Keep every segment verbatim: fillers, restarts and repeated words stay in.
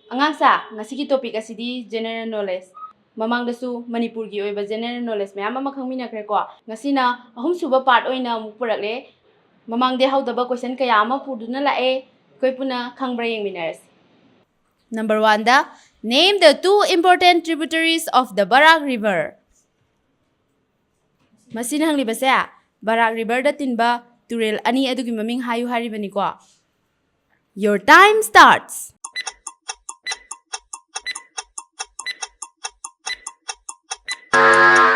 ꯑꯉꯥꯡꯁꯥ, ꯉꯁꯤꯒꯤ topic ꯑꯁꯤꯗꯤ general knowledge꯫ ꯃꯃꯥꯡꯗꯁꯨ ꯃꯅꯤꯄꯨꯔꯒꯤ ꯑꯣꯏꯕ general knowledge ꯃꯌꯥꯝ ꯑꯃ ꯈꯪꯃꯤꯟꯅꯈ꯭ꯔꯦꯀꯣ꯫ ꯉꯁꯤꯅ ꯑꯍꯨꯝꯁꯨꯕ part ꯑꯣꯏꯅ ꯑꯃꯨꯛ ꯄꯨꯔꯛꯂꯦ꯫ ꯃꯃꯥꯡꯗ ꯌꯥꯍꯧꯗꯕ question ꯀꯌꯥ ꯑꯃ ꯄꯨꯗꯨꯅ ꯂꯥꯛꯑꯦ꯫ ꯑꯩꯈꯣꯏ ꯄꯨꯟꯅ ꯈꯪꯕ꯭ꯔꯥ ꯌꯦꯡꯃꯤꯟꯅꯔꯁꯤ꯫ Number one the, name the two important tributaries of the Barak River꯫ ꯃꯁꯤꯅ ꯍꯪꯂꯤꯕꯁꯦ, ꯕꯔꯥꯛ river ꯗ ꯇꯤꯟꯕ ꯇꯨꯔꯦꯜ ꯑꯅꯤ ꯑꯗꯨꯒꯤ ꯃꯃꯤꯡ ꯍꯥꯏꯌꯨ ꯍꯥꯏꯔꯤꯕꯅꯤꯀꯣ꯫ Your time starts.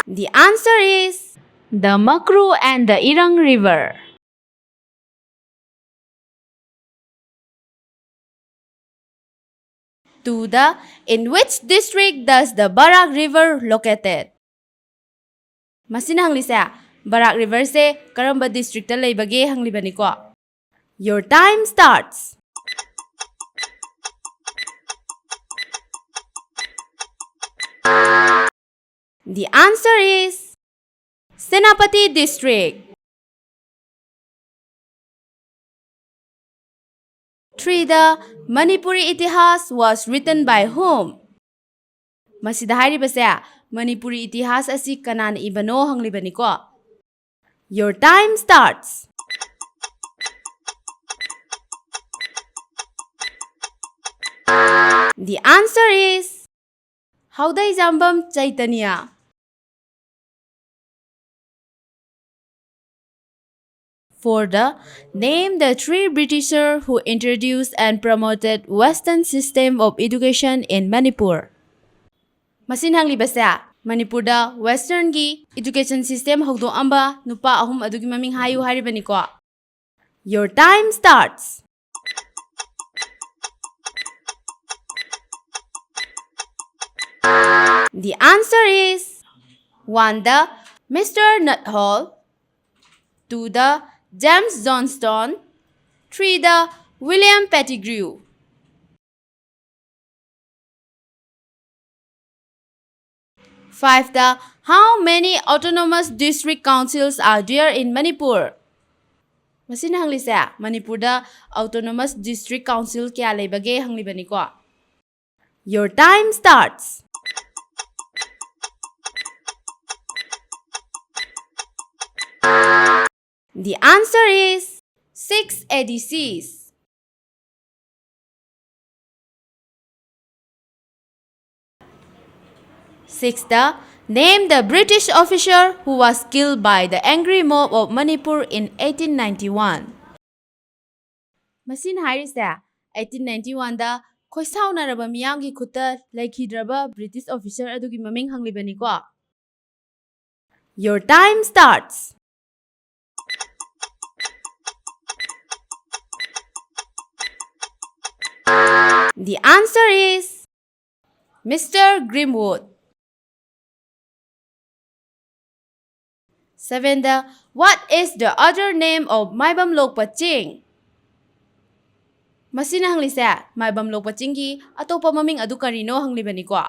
The answer is the Makru and the Irang River. Two the, in which district does the Barak River located? ꯃꯁꯤꯅ ꯍꯪꯂꯤꯁꯦ, ꯕꯔꯥꯛ river ꯁꯦ ꯀꯔꯝꯕ district ꯇ ꯂꯩꯕꯒꯦ ꯍꯪꯂꯤꯕꯅꯤꯀꯣ꯫ Your time starts. The answer is Senapati District. Three the, Manipuri Itihas was written by whom? ꯃꯁꯤꯗ ꯍꯥꯏꯔꯤꯕꯁꯦ, ꯃꯅꯤꯄꯨꯔꯤ ꯏꯇꯤꯍꯥꯁ ꯑꯁꯤ ꯀꯅꯥꯅ ꯏꯕꯅꯣ ꯍꯪꯂꯤꯕꯅꯤꯀꯣ꯫ Your time starts. The answer is ꯍꯥꯎꯗꯩꯖꯥꯝꯕꯝ ꯆꯩꯇꯟꯌ꯫ Four the, name the three Britisher who introduced and promoted Western system of education in Manipur. ꯃꯁꯤꯅ ꯍꯪꯂꯤꯕꯁꯦ, ꯃꯅꯤꯄꯨꯔꯗ Western ꯒꯤ education system ꯍꯧꯗꯣꯛꯑꯝꯕ ꯅꯨꯄꯥ ꯑꯍꯨꯝ ꯑꯗꯨꯒꯤ ꯃꯃꯤꯡ ꯍꯥꯏꯌꯨ ꯍꯥꯏꯔꯤꯕꯅꯤꯀꯣ꯫ Your time starts. The answer is one the, Mister Nuthall, two the, James Johnston, three the, William Pettigrew. Five the, how many autonomous district councils are there in Manipur? ꯃꯁꯤꯅ ꯍꯪꯂꯤꯁꯦ, ꯃꯅꯤꯄꯨꯔꯗ autonomous district council ꯀꯌꯥ ꯂꯩꯕꯒꯦ ꯍꯪꯂꯤꯕꯅꯤꯀꯣ꯫ Your time starts. The answer is six A D Cs. Sixth, name the British officer who was killed by the angry mob of Manipur in eighteen ninety-one. ꯃꯁꯤꯅ ꯍꯥꯏꯔꯤꯁꯦ eighteen ninety-one ꯗ ꯈꯣꯏꯁꯥꯎꯅꯔꯕ ꯃꯤꯌꯥꯝꯒꯤ ꯈꯨꯠꯇ ꯂꯩꯈꯤꯗ꯭ꯔꯕ British officer ꯑꯗꯨꯒꯤ ꯃꯃꯤꯡ ꯍꯪꯂꯤꯕꯅꯤꯀꯣ꯫ Your time starts. The answer is Mister Grimwood. Seventh, what is the other name of ꯃꯥꯏꯕꯝ ꯂꯣꯛꯄ ꯆꯤꯡ? ꯃꯁꯤꯅ ꯍꯪꯂꯤꯁꯦ ꯃꯥꯏꯕꯝ ꯂꯣꯛꯄ ꯆꯤꯡꯒꯤ ꯑꯇꯣꯞꯄ ꯃꯃꯤꯡ ꯑꯗꯨ ꯀꯔꯤꯅꯣ ꯍꯪꯂꯤꯕꯅꯤꯀꯣ꯫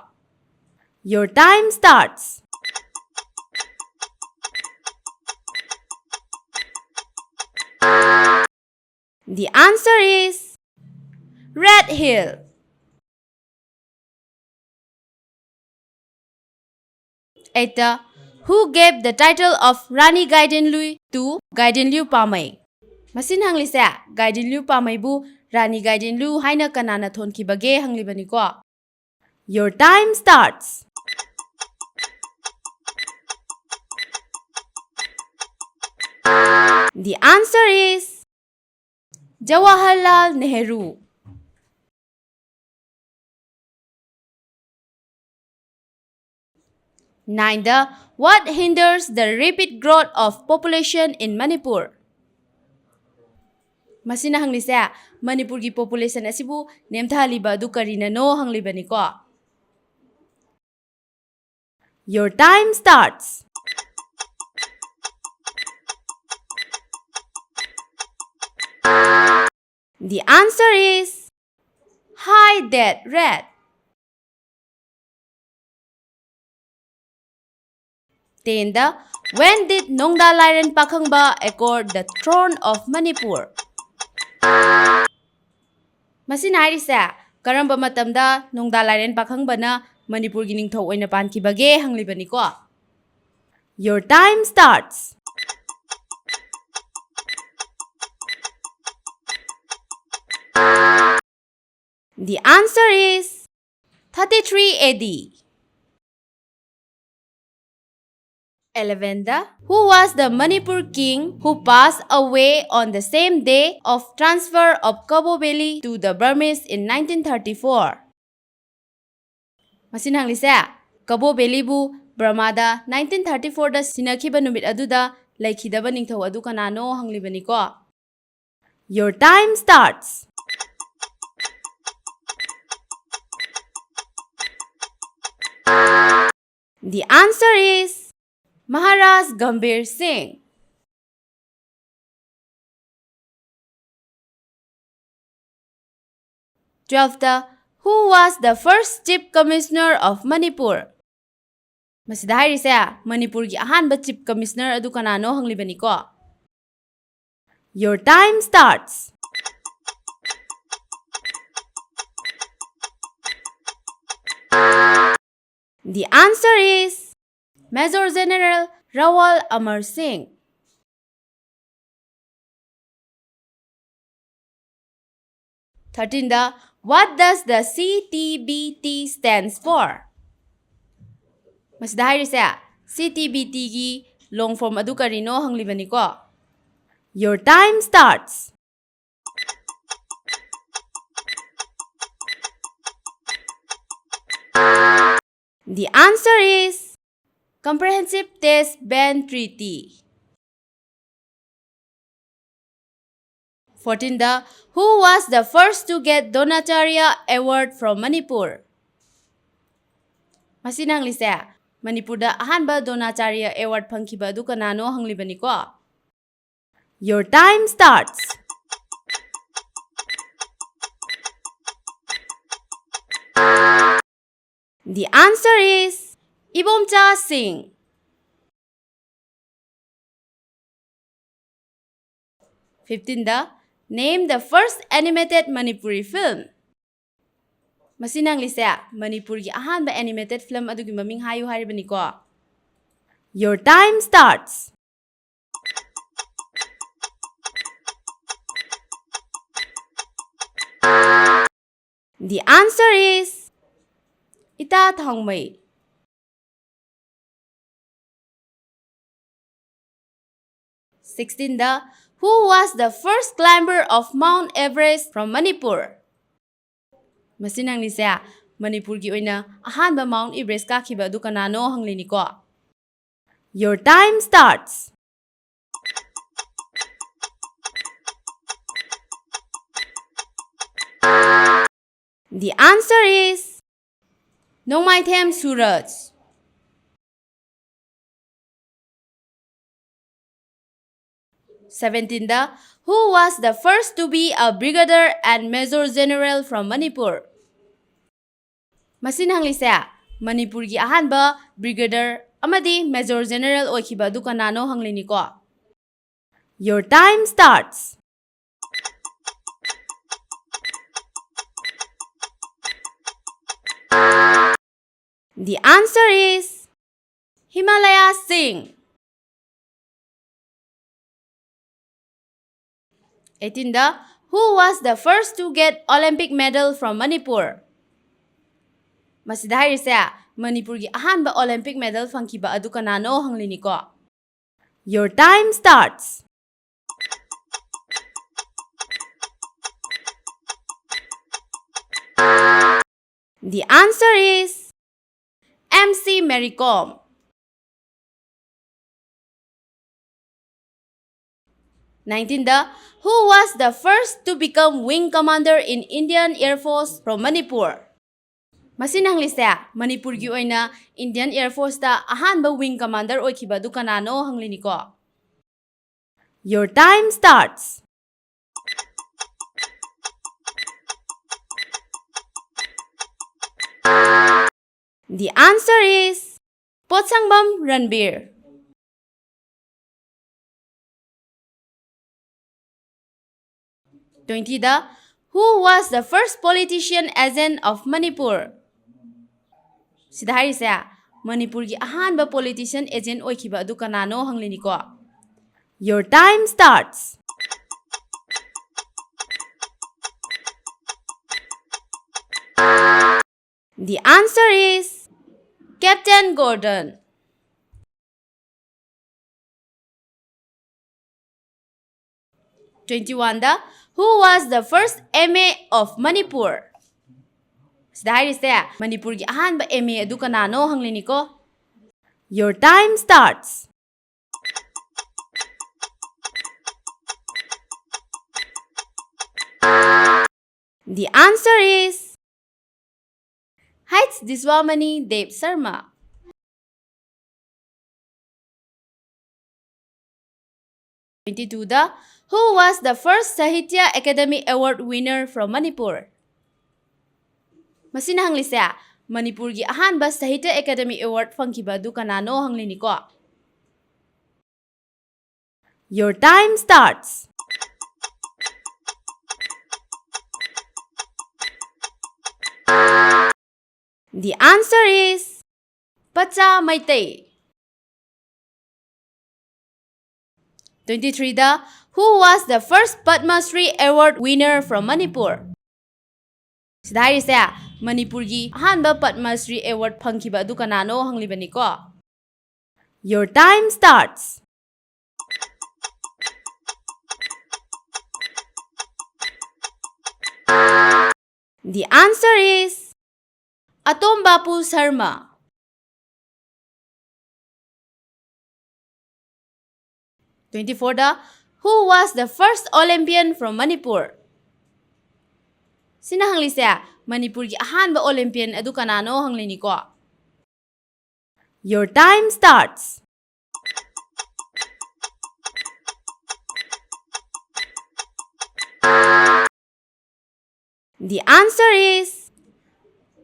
Your time starts. The answer is Red Hill. Eighth, who gave the title of Rani Gaidinliu to Gaidinliu Pamei? ꯃꯁꯤꯅ ꯍꯪꯂꯤꯁꯦ ꯒꯥꯏꯗꯤꯟꯂꯤꯎ ꯄꯥꯃꯩꯕꯨ ꯔꯥꯅꯤ ꯒꯥꯏꯗꯤꯟꯂꯤꯎ ꯍꯥꯏꯅ ꯀꯅꯥꯅ ꯊꯣꯟꯈꯤꯕꯒꯦ ꯍꯪꯂꯤꯕꯅꯤꯀꯣ꯫ Your time starts. The answer is Jawaharlal Nehru. Ninth, what hinders the rapid growth of population in Manipur? ꯃꯁꯤꯅ ꯍꯪꯂꯤꯁꯦ ꯃꯅꯤꯄꯨꯔꯒꯤ population ꯑꯁꯤꯕꯨ ꯅꯦꯝꯊꯍꯜꯂꯤꯕ ꯑꯗꯨ ꯀꯔꯤꯅꯅꯣ ꯍꯪꯂꯤꯕꯅꯤꯀꯣ꯫ Your time starts. The answer is high death rate. Tenth, when did Nongda Lairen Pakhangba acquired the throne of Manipur? ꯃꯁꯤꯅ ꯍꯥꯏꯔꯤꯁꯦ ꯀꯔꯝꯕ ꯃꯇꯝꯗ ꯅꯣꯡꯗꯥ ꯂꯥꯏꯔꯦꯟ ꯄꯥꯈꯪꯕꯅ ꯃꯅꯤꯄꯨꯔꯒꯤ ꯅꯤꯡꯊꯧ ꯑꯣꯏꯅ ꯄꯥꯟꯈꯤꯕꯒꯦ ꯍꯪꯂꯤꯕꯅꯤꯀꯣ꯫ Your time starts. The answer is thirty-three A D. Eleven da, who was the Manipur king who passed away on the same day of transfer of Kabo Valley to the Burmese in nineteen thirty-four? ꯃꯁꯤꯅ ꯍꯪꯂꯤꯁꯦ, ꯀꯕꯣ ꯕꯦꯂꯤꯕꯨ ꯕꯔꯃꯥꯗ nineteen thirty-four ꯗ ꯁꯤꯟꯅꯈꯤꯕ ꯅꯨꯃꯤꯠ ꯑꯗꯨꯗ ꯂꯩꯈꯤꯗꯕ ꯅꯤꯡꯊꯧ ꯑꯗꯨ ꯀꯅꯥꯅꯣ ꯍꯪꯂꯤꯕꯅꯤꯀꯣ꯫ Your time starts. The answer is Maharaj Gambhir Singh. Twelfth, who was the first Chief Commissioner of Manipur? ꯃꯁꯤꯗ ꯍꯥꯏꯔꯤꯁꯦ ꯃꯅꯤꯄꯨꯔꯒꯤ ꯑꯍꯥꯟꯕ Chief Commissioner ꯑꯗꯨ ꯀꯅꯥꯅꯣ ꯍꯪꯂꯤꯕꯅꯤꯀꯣ꯫ Your time starts. The answer is Major General Rawal Amar Singh. Thirteen da, what does the C T B T stands for? ꯃꯁꯤꯗ ꯍꯥꯏꯔꯤꯁꯦ C T B T ꯒꯤ long form ꯑꯗꯨ ꯀꯔꯤꯅꯣ ꯍꯪꯂꯤꯕꯅꯤꯀꯣ꯫ Your time starts. The answer is Comprehensive Test Ban Treaty. Fourteen da, who was the first to get Dronacharya Award from Manipur? ꯃꯁꯤꯅ ꯍꯪꯂꯤꯁꯦ ꯃꯅꯤꯄꯨꯔꯗ ꯑꯍꯥꯟꯕ Dronacharya Award ꯐꯪꯈꯤꯕ ꯑꯗꯨ ꯀꯅꯥꯅꯣ ꯍꯪꯂꯤꯕꯅꯤꯀꯣ꯫ Your time starts. The answer is Ibomcha Singh. Fifteen da, name the first animated Manipuri film. ꯃꯁꯤꯅ ꯍꯪꯂꯤꯁꯦ ꯃꯅꯤꯄꯨꯔꯒꯤ ꯑꯍꯥꯟꯕ animated film ꯑꯗꯨꯒꯤ ꯃꯃꯤꯡ ꯍꯥꯏꯌꯨ ꯍꯥꯏꯔꯤꯕꯅꯤꯀꯣ꯫ Your time starts. The answer is ꯏꯇꯥ ꯊꯥꯎꯃꯩ꯫ Sixteenꯗ, who was the first climber of Mount Everest from Manipur? ꯃꯁꯤꯅ ꯍꯪꯂꯤꯁꯦ ꯃꯅꯤꯄꯨꯔꯒꯤ ꯑꯣꯏꯅ ꯑꯍꯥꯟꯕ Mount Everest ꯀꯥꯈꯤꯕ ꯑꯗꯨ ꯀꯅꯥꯅꯣ ꯍꯪꯂꯤꯅꯤꯀꯣ꯫ Your time starts. The answer is Nongmaithem Suraj. Seventeenꯗ, who was the first to be a brigadier and major general from Manipur? ꯃꯁꯤꯅ ꯍꯪꯂꯤꯁꯦ ꯃꯅꯤꯄꯨꯔꯒꯤ ꯑꯍꯥꯟꯕ brigadier ꯑꯃꯗꯤ major general ꯑꯣꯏꯈꯤꯕ ꯑꯗꯨ ꯀꯅꯥꯅꯣ ꯍꯪꯂꯤꯅꯤꯀꯣ꯫ Your time starts. The answer is Himalaya Singh. Eighteenꯗ, who was the first to get Olympic medal from Manipur? ꯃꯁꯤꯗ ꯍꯥꯏꯔꯤꯁꯦ ꯃꯅꯤꯄꯨꯔꯒꯤ ꯑꯍꯥꯟꯕ Olympic medal ꯐꯪꯈꯤꯕ ꯑꯗꯨ ꯀꯅꯥꯅꯣ ꯍꯪꯂꯤꯅꯤꯀꯣ꯫ Your time starts. The answer is M C Mary Kom. Nineteenꯗ, who was the first to become wing commander in Indian Air Force from Manipur? ꯃꯁꯤꯅ ꯍꯪꯂꯤꯁꯦ ꯃꯅꯤꯄꯨꯔꯒꯤ ꯑꯣꯏꯅ Indian Air Forceꯇ ꯑꯍꯥꯟꯕ wing commander ꯑꯣꯏꯈꯤꯕ ꯑꯗꯨ ꯀꯅꯥꯅꯣ ꯍꯪꯂꯤꯅꯤꯀꯣ꯫ Your time starts. The answer is ꯄꯣꯠꯁꯪꯕꯝ Ranbir. Twentyꯗ, Who was the first politician agent of Manipur? ꯁꯤꯗ ꯍꯥꯏꯔꯤꯁꯦ ꯃꯅꯤꯄꯨꯔꯒꯤ ꯑꯍꯥꯟꯕ politician agent ꯑꯣꯏꯈꯤꯕ ꯑꯗꯨ ꯀꯅꯥꯅꯣ ꯍꯪꯂꯤꯅꯤꯀꯣ꯫ Your time starts. The answer is Captain Gordon. Twenty-one the, who was the first M A of Manipur? ꯁꯤꯗ ꯍꯥꯏꯔꯤꯁꯦ ꯃꯅꯤꯄꯨꯔꯒꯤ ꯑꯍꯥꯟꯕ M A ꯑꯗꯨ ꯀꯅꯥꯅꯣ ꯍꯪꯂꯤꯅꯤꯀꯣ꯫ Your time starts. The answer is H Diswamani Deb Sharma. Twenty-two the, who was the first Sahitya Academy Award winner from Manipur? ꯃꯁꯤꯅ ꯍꯪꯂꯤꯁꯦ ꯃꯅꯤꯄꯨꯔꯒꯤ ꯑꯍꯥꯟꯕ Sahitya Academy Award ꯐꯪꯈꯤꯕ ꯑꯗꯨ ꯀꯅꯥꯅꯣ ꯍꯪꯂꯤꯅꯤꯀꯣ꯫ Your time starts. The answer is Pacha Meitei. Twenty-three the, who was the first Padma Shri Award winner from Manipur? ꯁꯤꯗ ꯍꯥꯏꯔꯤꯁꯦ ꯃꯅꯤꯄꯨꯔꯒꯤ ꯑꯍꯥꯟꯕ Padma Shri Award ꯐꯪꯈꯤꯕ ꯑꯗꯨ ꯀꯅꯥꯅꯣ ꯍꯪꯂꯤꯕꯅꯤꯀꯣ꯫ Your time starts. The answer is Atombapu Sharma. Twenty-four the, who was the first Olympian from Manipur? ꯁꯤꯅ ꯍꯪꯂꯤꯁꯦ ꯃꯅꯤꯄꯨꯔꯒꯤ ꯑꯍꯥꯟꯕ Olympian ꯑꯗꯨ ꯀꯅꯥꯅꯣ ꯍꯪꯂꯤꯅꯤꯀꯣ꯫ Your time starts. The answer is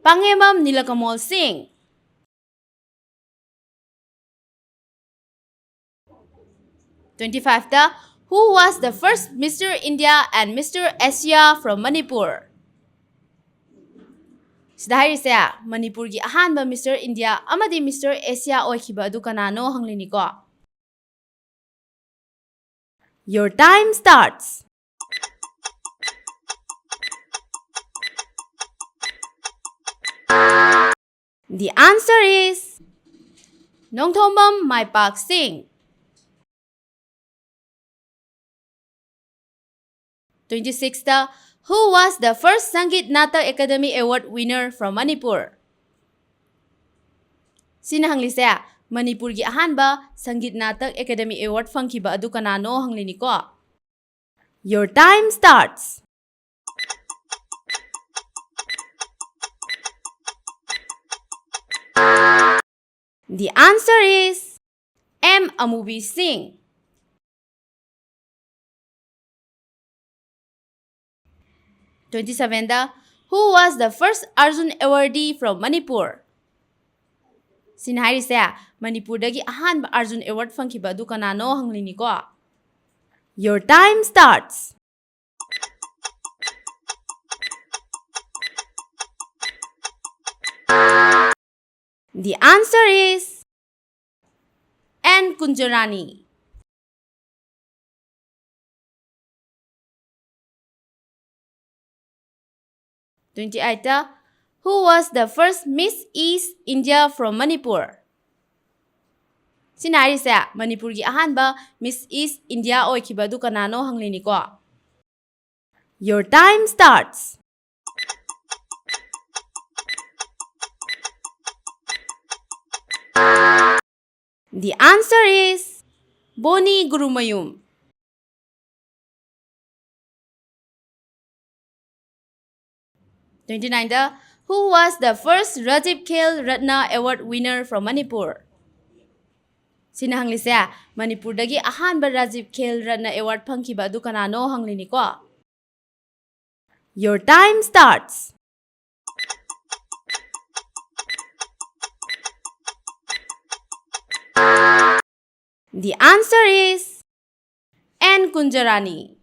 Pangemaim Nilkamal Singh. Twenty-five the, Who was the first Mister India and Mister Asia from Manipur? ꯁꯤꯗ ꯍꯥꯏꯔꯤꯁꯦ ꯃꯅꯤꯄꯨꯔꯒꯤ ꯑꯍꯥꯟꯕ Mister India ꯑꯃꯗꯤ Mister Asia ꯑꯣꯏꯈꯤꯕ ꯑꯗꯨ ꯀꯅꯥꯅꯣ ꯍꯪꯂꯤꯅꯤꯀꯣ꯫ Your time starts. The answer is Nongthombam ꯃꯥꯏꯄꯥꯛ ꯁꯤꯡ꯫ Twenty sixꯇ, Who was the first Sangeet Natak Academy Award winner from Manipur? ꯁꯤꯅ ꯍꯪꯂꯤꯁꯦ ꯃꯅꯤꯄꯨꯔꯒꯤ ꯑꯍꯥꯟꯕ Sangeet Natak Academy Award ꯐꯪꯈꯤꯕ ꯑꯗꯨ ꯀꯅꯥꯅꯣ ꯍꯪꯂꯤꯅꯤꯀꯣ꯫ Your time starts. The answer is M. Amubi Singh. Twenty sevenꯗ, Who was the first Arjun awardee from Manipur? ꯁꯤꯅ ꯍꯥꯏꯔꯤꯁꯦ ꯃꯅꯤꯄꯨꯔꯗꯒꯤ ꯑꯍꯥꯟꯕ Arjun Award ꯐꯪꯈꯤꯕ ꯑꯗꯨ ꯀꯅꯥꯅꯣ ꯍꯪꯂꯤꯅꯤꯀꯣ꯫ Your time starts. The answer is N. Kunjarani. Twenty eightꯇ, Who was the first Miss East India from Manipur? ꯁꯤꯅ ꯍꯥꯏꯔꯤꯁꯦ ꯃꯅꯤꯄꯨꯔꯒꯤ ꯑꯍꯥꯟꯕ Miss East India ꯑꯣꯏꯈꯤꯕ ꯑꯗꯨ ꯀꯅꯥꯅꯣ ꯍꯪꯂꯤꯅꯤꯀꯣ꯫ Your time starts. The answer is Boni Gurumayum. Twenty nineꯇ, Who was the first Rajiv Khel Ratna Award winner from Manipur? ꯁꯤꯅ ꯍꯪꯂꯤꯁꯦ ꯃꯅꯤꯄꯨꯔꯗꯒꯤ ꯑꯍꯥꯟꯕ Rajiv Khel Ratna Award ꯐꯪꯈꯤꯕ ꯑꯗꯨ ꯀꯅꯥꯅꯣ ꯍꯪꯂꯤꯅꯤꯀꯣ꯫ Your time starts. The answer is N Kunjarani.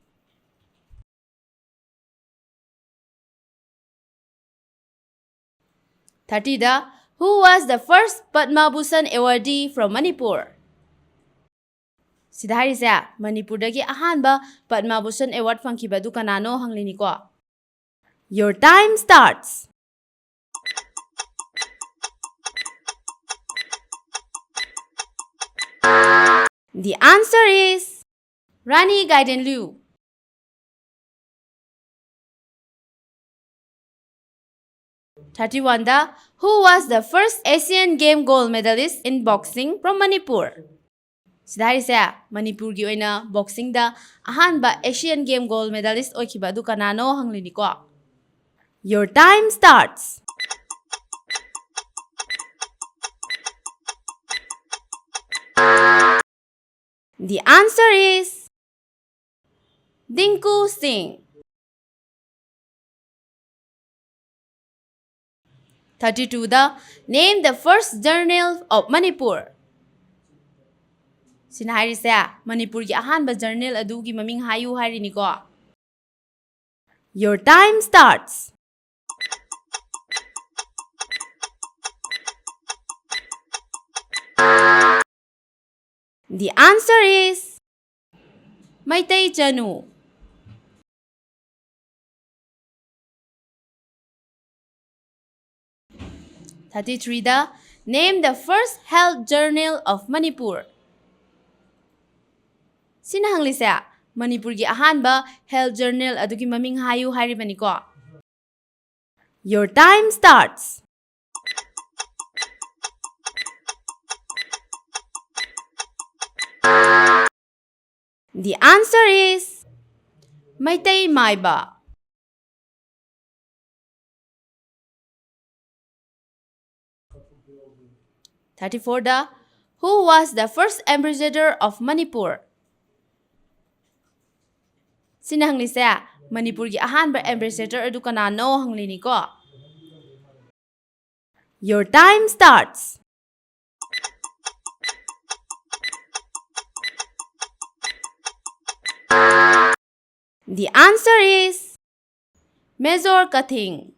Thirtyꯗ, who was the first Padma Bhushan awardee from Manipur? ꯁꯤꯗ ꯍꯥꯏꯔꯤꯁꯦ ꯃꯅꯤꯄꯨꯔꯗꯒꯤ ꯑꯍꯥꯟꯕ ꯄꯗꯃ ꯚꯨꯁꯟ ꯑꯦꯋꯥꯔꯗ ꯐꯪꯈꯤꯕ ꯑꯗꯨ ꯀꯅꯥꯅꯣ ꯍꯪꯂꯤꯅꯤꯀꯣ꯫ Your time starts. The answer is Rani Gaidinliu. Thirty-oneꯗ, who was the first Asian Game gold medalist in boxing from Manipur? ꯁꯤꯗ ꯍꯥꯏꯔꯤꯁꯦ ꯃꯅꯤꯄꯨꯔꯒꯤ ꯑꯣꯏꯅ ꯕꯣꯛꯁꯤꯡꯗ ꯑꯍꯥꯟꯕ ꯑꯦꯁꯤꯌꯥꯟ ꯒꯦꯝ ꯒꯣꯜ ꯃꯦꯗꯥꯂꯤꯁ ꯑꯣꯏꯈꯤꯕ ꯑꯗꯨ ꯀꯅꯥꯅꯣ ꯍꯪꯂꯤꯅꯤꯀꯣ꯫ Your time starts. The answer is Dinku Singh. Thirty-twoꯗ, name the first journal of Manipur. ꯁꯤꯅ ꯍꯥꯏꯔꯤꯁꯦ ꯃꯅꯤꯄꯨꯔꯒꯤ ꯑꯍꯥꯟꯕ ꯖꯔꯅꯦꯜ ꯑꯗꯨꯒꯤ ꯃꯃꯤꯡ ꯍꯥꯏꯌꯨ ꯍꯥꯏꯔꯤꯅꯤꯀꯣ꯫ Your time starts. The answer is Meitei Chanu. Thirty-threeꯗ, name the first health journal of Manipur. ꯁꯤꯅ ꯍꯪꯂꯤꯁꯦ ꯃꯅꯤꯄꯨꯔꯒꯤ ꯑꯍꯥꯟꯕ ꯍꯦꯜꯊ ꯖꯔꯅꯦꯜ ꯑꯗꯨꯒꯤ ꯃꯃꯤꯡ ꯍꯥꯏꯌꯨ ꯍꯥꯏꯔꯤꯕꯅꯤꯀꯣ꯫ Your time starts. The answer is Meitei Maiba. Thirty-fourꯗ, who was the first ambassador of Manipur? ꯁꯤꯅ ꯍꯪꯂꯤꯁꯦ ꯃꯅꯤꯄꯨꯔꯒꯤ ꯑꯍꯥꯟꯕ ambassador ꯑꯗꯨ ꯀꯅꯥꯅꯣ ꯍꯪꯂꯤꯅꯤꯀꯣ꯫ Your time starts. The answer is Major Kathing.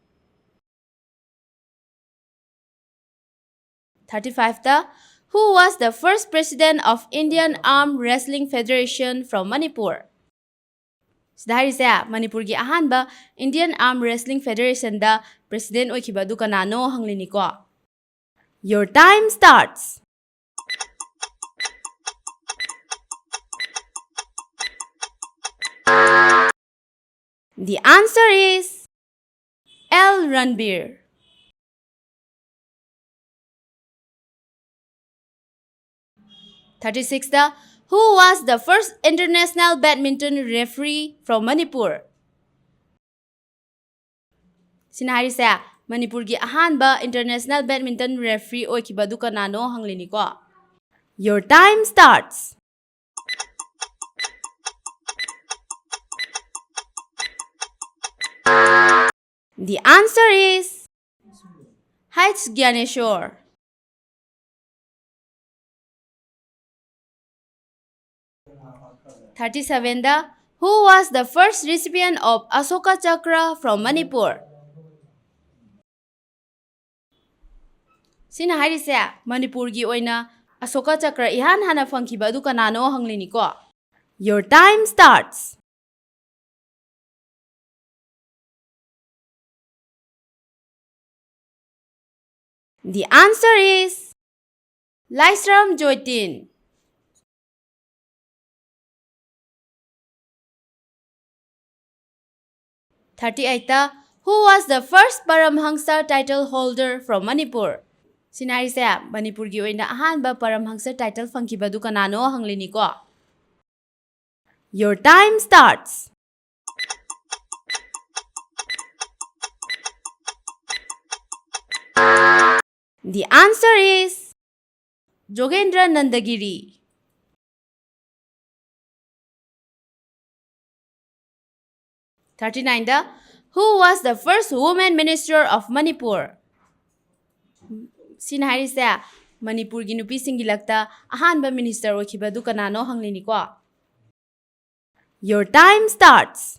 Thirty-five ꯇ, who was the first president of Indian Arm Wrestling Federation from Manipur? ꯁꯤꯗ ꯍꯥꯏꯔꯤꯁꯦ ꯃꯅꯤꯄꯨꯔꯒꯤ ꯑꯍꯥꯟꯕ Indian Arm Wrestling Federation ꯗ president ꯑꯣꯏꯈꯤꯕ ꯑꯗꯨ ꯀꯅꯥꯅꯣ ꯍꯪꯂꯤꯅꯤꯀꯣ꯫ Your time starts. The answer is L Ranbir. Thirty-six ꯇ, who was the first international badminton referee from Manipur? ꯁꯤꯅ ꯍꯥꯏꯔꯤꯁꯦ ꯃꯅꯤꯄꯨꯔꯒꯤ ꯑꯍꯥꯟꯕ international badminton referee ꯑꯣꯏꯈꯤꯕ ꯑꯗꯨ ꯀꯅꯥꯅꯣ ꯍꯪꯂꯤꯅꯤꯀꯣ꯫ Your time starts. The answer is H Gyaneshwar. Thirty-seven the, who was the first recipient of Ashoka Chakra from Manipur? ꯁꯤꯅ ꯍꯥꯏꯔꯤꯁꯦ ꯃꯅꯤꯄꯨꯔꯒꯤ ꯑꯣꯏꯅ ꯑꯁꯣꯀꯥ ꯆꯀ꯭ꯔ ꯏꯍꯥꯟ ꯍꯥꯟꯅ ꯐꯪꯈꯤꯕ ꯑꯗꯨ ꯀꯅꯥꯅꯣ ꯍꯪꯂꯤꯅꯤꯀꯣ꯫ Your time starts. The answer is Laishram Joytin. Thirty-eight ꯇ, who was the first Paramhansa title holder from Manipur? ꯁꯤꯅ ꯍꯥꯏꯔꯤꯁꯦ ꯃꯅꯤꯄꯨꯔꯒꯤ ꯑꯣꯏꯅ ꯑꯍꯥꯟꯕ Paramhansa title ꯐꯪꯈꯤꯕ ꯑꯗꯨ ꯀꯅꯥꯅꯣ ꯍꯪꯂꯤꯅꯤꯀꯣ꯫ Your time starts. The answer is Jogendra Nandagiri. Thirty-nine the, who was the first woman minister of Manipur? ꯁꯤꯅ ꯍꯥꯏꯔꯤꯁꯦ ꯃꯅꯤꯄꯨꯔꯒꯤ ꯅꯨꯄꯤꯁꯤꯡꯒꯤ ꯂꯛꯇ ꯑꯍꯥꯟꯕ minister ꯑꯣꯏꯈꯤꯕ ꯑꯗꯨ ꯀꯅꯥꯅꯣ ꯍꯪꯂꯤꯅꯤꯀꯣ꯫ Your time starts.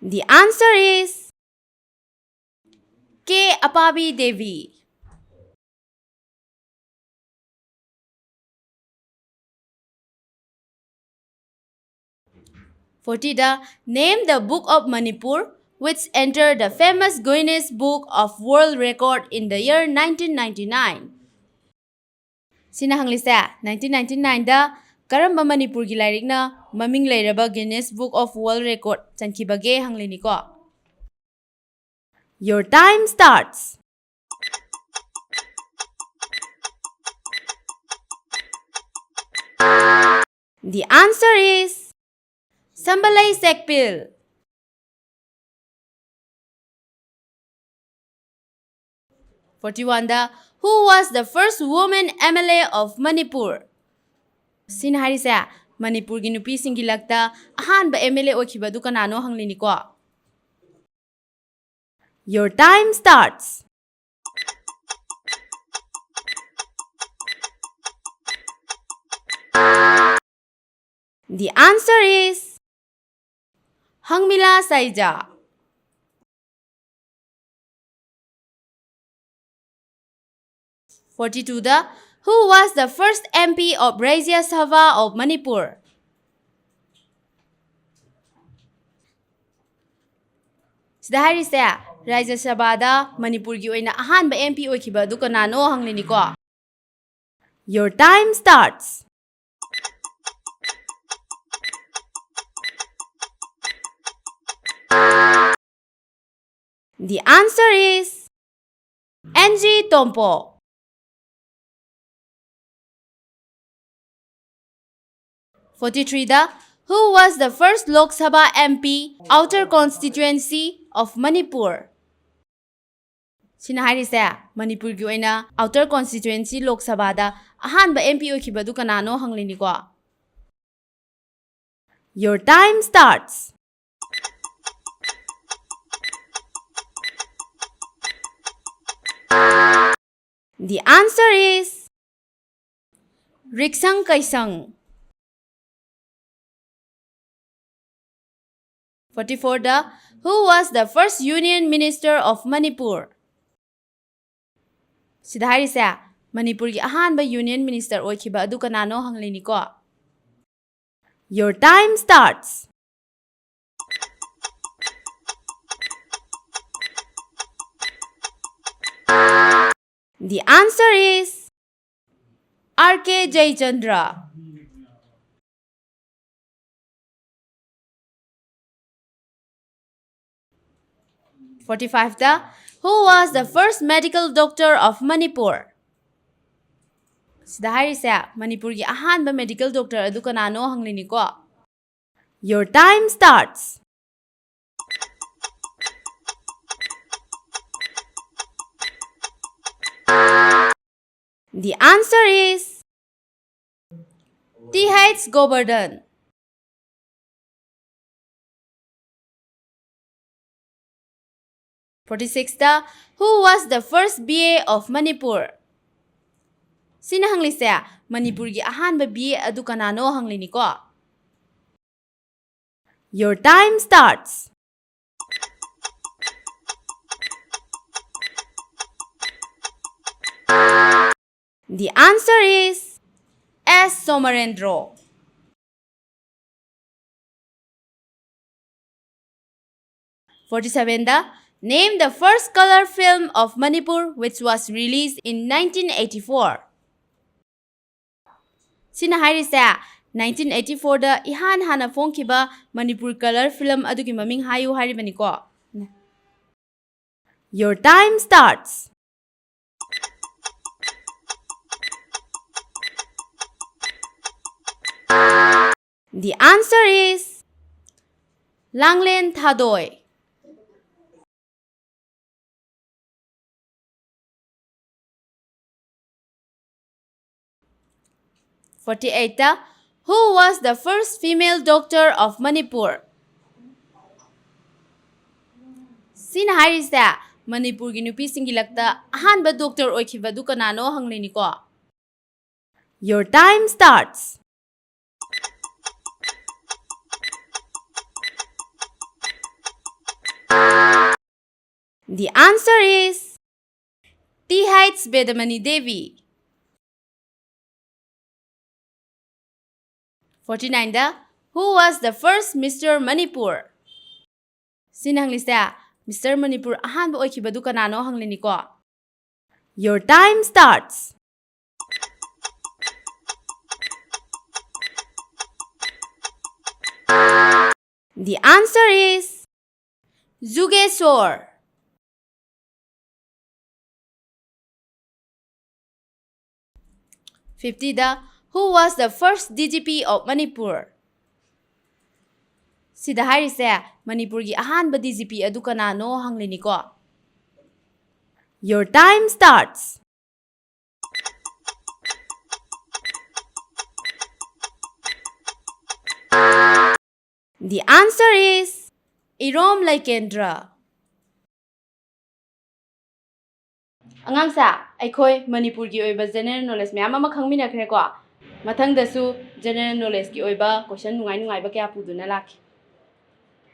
The answer is K. Apabi Devi. Forty da, name the book of Manipur which entered the famous Guinness Book of World Record in the year nineteen ninety-nine. ꯁꯤꯅ ꯍꯪꯂꯤꯁꯦ, nineteen ninety-nine ꯗ ꯀꯔꯝꯕ ꯃꯅꯤꯄꯨꯔꯒꯤ ꯂꯥꯏꯔꯤꯛꯅ ꯃꯃꯤꯡ ꯂꯩꯔꯕ Guinness Book of World Record ꯆꯟꯈꯤꯕꯒꯦ ꯍꯪꯂꯤꯅꯤꯀꯣ꯫ Your time starts. The answer is Sambalai Sekpil. Forty-one da, who was the first woman M L A of Manipur? ꯁꯤꯅ ꯍꯥꯏꯔꯤꯁꯦ, ꯃꯅꯤꯄꯨꯔꯒꯤ ꯅꯨꯄꯤꯁꯤꯡꯒꯤ ꯂꯛꯇ ꯑꯍꯥꯟꯕ M L A ꯑꯣꯏꯈꯤꯕ ꯑꯗꯨ ꯀꯅꯥꯅꯣ ꯍꯪꯂꯤꯅꯤꯀꯣ꯫ Your time starts. The answer is Hangmila Saija. Forty-two da, who was the first M P of Rajya Sabha of Manipur? ꯁꯤꯗ ꯍꯥꯏꯔꯤꯁꯦ, ꯔꯥꯖ꯭ꯌ ꯁꯚꯥꯗ ꯃꯅꯤꯄꯨꯔꯒꯤ ꯑꯣꯏꯅ ꯑꯍꯥꯟꯕ M P ꯑꯣꯏꯈꯤꯕ ꯑꯗꯨ ꯀꯅꯥꯅꯣ ꯍꯪꯂꯤꯅꯤꯀꯣ꯫ Your time starts. The answer is N G Tompo. Forty-three da, who was the first Lok Sabha M P, Outer Constituency of Manipur? ꯁꯤꯅ ꯍꯥꯏꯔꯤꯁꯦ, ꯃꯅꯤꯄꯨꯔꯒꯤ ꯑꯣꯏꯅ Outer Constituency Lok Sabha ꯗ ꯑꯍꯥꯟꯕ M P ꯑꯣꯏꯈꯤꯕ ꯑꯗꯨ ꯀꯅꯥꯅꯣ ꯍꯪꯂꯤꯅꯤꯀꯣ꯫ Your time starts. The answer is Riksang Kaisang. Forty-four da, who was the first Union Minister of Manipur? ꯁꯤꯗ ꯍꯥꯏꯔꯤꯁꯦ, ꯃꯅꯤꯄꯨꯔꯒꯤ ꯑꯍꯥꯟꯕ Union Minister ꯑꯣꯏꯈꯤꯕ ꯑꯗꯨ ꯀꯅꯥꯅꯣ ꯍꯪꯂꯤꯅꯤꯀꯣ꯫ Your time starts. The answer is R K Jayachandra. Forty-five da, who was the first medical doctor of Manipur? ꯁꯤꯗ ꯍꯥꯏꯔꯤꯁꯦ, ꯃꯅꯤꯄꯨꯔꯒꯤ ꯑꯍꯥꯟꯕ medical doctor ꯑꯗꯨ ꯀꯅꯥꯅꯣ ꯍꯪꯂꯤꯅꯤꯀꯣ꯫ Your time starts. The answer is T H Govardhan. Forty-six da, who was the first B A of Manipur? ꯁꯤꯅ ꯍꯪꯂꯤꯁꯦ, ꯃꯅꯤꯄꯨꯔꯒꯤ ꯑꯍꯥꯟꯕ B A ꯑꯗꯨ ꯀꯅꯥꯅꯣ ꯍꯪꯂꯤꯅꯤꯀꯣ꯫ Your time starts. The answer is S Somarendro. Forty-seven da, name the first color film of Manipur which was released in nineteen eighty-four. ꯁꯤꯅ ꯍꯥꯏꯔꯤꯁꯦ, nineteen eighty-four da ꯏꯍꯥꯟ ꯍꯥꯟꯅ ꯐꯣꯡꯈꯤꯕ Manipur color film ꯑꯗꯨꯒꯤ ꯃꯃꯤꯡ ꯍꯥꯏꯌꯨ ꯍꯥꯏꯔꯤꯕꯅꯤꯀꯣ꯫ Your time starts. The answer is Langlen Thadoi. Forty-eight da, who was the first female doctor of Manipur? ꯁꯤꯅ ꯍꯥꯏꯔꯤꯁꯦ, ꯃꯅꯤꯄꯨꯔꯒꯤ ꯅꯨꯄꯤꯁꯤꯡꯒꯤ ꯂꯛꯇ ꯑꯍꯥꯟꯕ ꯗꯣꯛꯇꯔ ꯑꯣꯏꯈꯤꯕꯗꯨ ꯀꯅꯥꯅꯣ ꯍꯪꯂꯤꯅꯤꯀꯣ꯫ Your time starts. The answer is Th Bedamani Devi. Forty nine the, Who was the first Mister Manipur? ꯁꯤꯅ ꯍꯪꯂꯤꯁꯦ, Mister Manipur ꯑꯍꯥꯟꯕ ꯑꯣꯏꯈꯤꯕꯗꯨ ꯀꯅꯥꯅꯣ ꯍꯪꯂꯤꯅꯤꯀꯣ꯫ Your time starts. The answer is Jugeshwar. Fifty the, Who was the first D G P of Manipur? ꯁꯤꯗ ꯍꯥꯏꯔꯤꯁꯦ, ꯃꯅꯤꯄꯨꯔꯒꯤ ꯑꯍꯥꯟꯕ D G P ꯑꯗꯨ ꯀꯅꯥꯅꯣ ꯍꯪꯂꯤꯅꯤꯀꯣ꯫ Your time starts. The answer is Irom Laikendra. ꯑꯉꯥꯡꯁꯥ, ꯑꯩꯈꯣꯏ ꯃꯅꯤꯄꯨꯔꯒꯤ ꯑꯣꯏꯕ general knowledge ꯃꯌꯥꯝ ꯑꯃ ꯈꯪꯃꯤꯟꯅꯈ꯭ꯔꯦꯀꯣ꯫ ꯃꯊꯪꯗꯁꯨ general knowledgeꯀꯤ ꯑꯣꯏꯕ question ꯅꯨꯡꯉꯥꯏ ꯅꯨꯡꯉꯥꯏꯕ ꯀꯌꯥ ꯄꯨꯗꯨꯅ ꯂꯥꯛꯈꯤ꯫